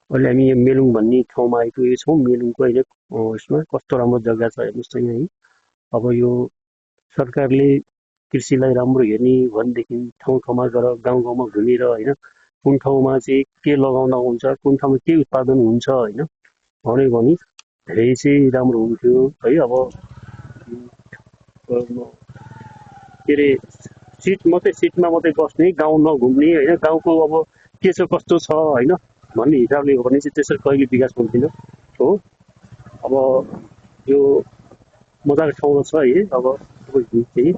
अहिले हामी यहाँ मेलुङ भन्ने ठाउँमा आइपुगेको छौँ। मेलुङको अहिले यसमा कस्तो राम्रो जग्गा छ हेर्नुहोस् त यहाँ है। अब यो सरकारले कृषिलाई राम्रो हेर्ने भनेदेखि ठाउँ ठाउँमा गएर गाउँ गाउँमा घुमेर होइन कुन ठाउँमा चाहिँ के लगाउँदा हुन्छ, कुन ठाउँमा के उत्पादन हुन्छ होइन भन्यो भने धेरै चाहिँ राम्रो हुन्थ्यो है। अब के अरे सिटमा मात्रै बस्ने, गाउँ नघुम्ने होइन, गाउँको अब के छ कस्तो छ होइन भन्ने हिसाबले हो भने चाहिँ त्यसरी कहिले विकास हुन्थेन हो। अब यो मजाको ठाउँमा छ है। अब चाहिँ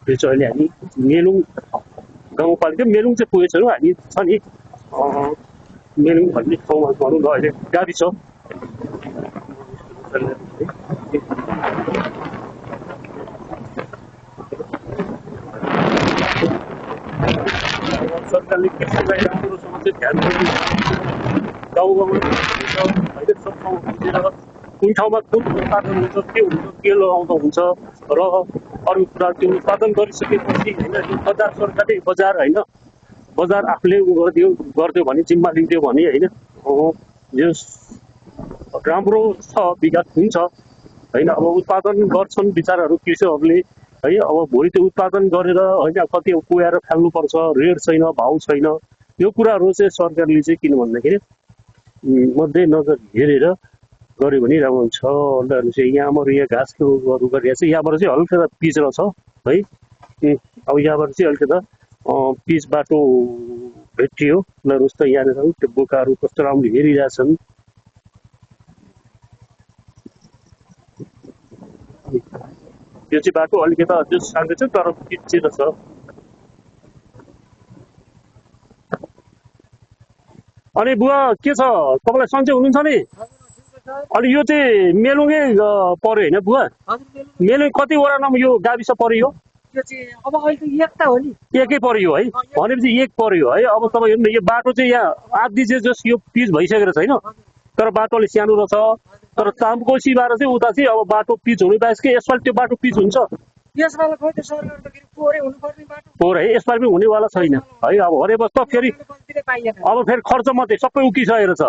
त्यो चाहिँ अहिले हामी मेलुङ गाउँपालिका मेलुङ चाहिँ पुगेको छैनौँ हामी, छ नि मेलुङ भन्ने ठाउँमा भनौँ न अहिले गाविस सरकारले कृषिलाई राम्रोसँग चाहिँ ध्यान दिनु, गाउँ गाउँमा होइन सब ठाउँमा बुझेर कुन ठाउँमा कुन उत्पादन हुन्छ, के लगाउँदा हुन्छ र अरू कुरा त्यो उत्पादन गरिसकेपछि होइन यो बजार सरकारले बजार होइन बजार आफूले गरिदियो भने जिम्मा लिइदियो भने होइन यो राम्रो छ, विकास हुन्छ होइन। अब उत्पादन गर्छन् बिचराहरू कृषकहरूले है। अब भोलि त्यो उत्पादन गरेर होइन कति कुहाएर फाल्नुपर्छ, रेट छैन, भाउ छैन, यो कुराहरू चाहिँ सरकारले चाहिँ किन भन्दाखेरि मध्यनजर हेरेर गऱ्यो भने राम्रो हुन्छ। अन्त यहाँबाट यहाँ घाँसको गरिरहेको छ, यहाँबाट चाहिँ हल्का पिच छ है। अब यहाँबाट चाहिँ अलिकति पिच बाटो भेटियो ल रुस्ता यहाँनिर त्यो बोकाहरू कस्तो राम्रो हेरिरहेछन्। त्यो चाहिँ बाटो अलिकति अझै सानो छ तर पिचिलो छ। अनि बुवा के छ तपाईँलाई सन्चै हुनुहुन्छ नि? अनि यो चाहिँ मेलुङै पर्यो होइन बुवा? मेलुङ कतिवटा नाम यो गाविस पर्यो? अब अहिले एक त हो नि, एकै पर्यो है। भनेपछि एक पर्यो है। अब तपाईँ हेर्नु न यो बाटो चाहिँ यहाँ आधी चाहिँ जस यो पिच भइसकेको छैन तर बाटो अलिक सानो रहेछ। तर तामकोसीबाट चाहिँ उता चाहिँ अब बाटो पिच हुनु बाहेक यसपालि त्यो बाटो पिच हुन्छ यसपालि खोइ त्यो सरकारबाट फेरि पोहोरै हुनुपर्ने बाटो पोहोर है, यसपालि पनि हुनेवाला छैन है। अब हरेक त फेरि अब फेरि खर्च मात्रै सबै उकिसकेको छ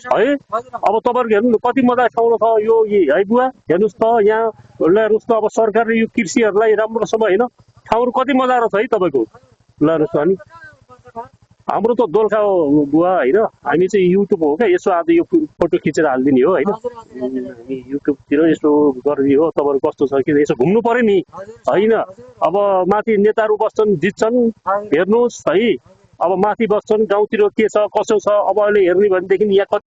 है। अब तपाईँहरूको हेर्नु न कति मजा ठाउँ छ यो है बुवा, हेर्नुहोस् त यहाँ हेर्नुहोस् त अब सरकारले यो कृषिहरूलाई राम्रोसँग होइन ठाउँहरू कति मजा रहेछ है तपाईँको। ल हेर्नुहोस् अनि हाम्रो त दोलखा हो बुवा होइन। हामी चाहिँ युट्युब हो क्या, यसो आज यो फोटो खिचेर हालिदिने हो होइन। हामी युट्युबतिर यसो गरिदिने हो तपाईँहरू कस्तो छ कि यसो घुम्नु पर्यो नि होइन। अब माथि नेताहरू बस्छन् जित्छन् हेर्नुहोस् है। अब माथि बस्छन् गाउँतिर के छ कसो छ अब अहिले हेर्ने भनेदेखि यहाँ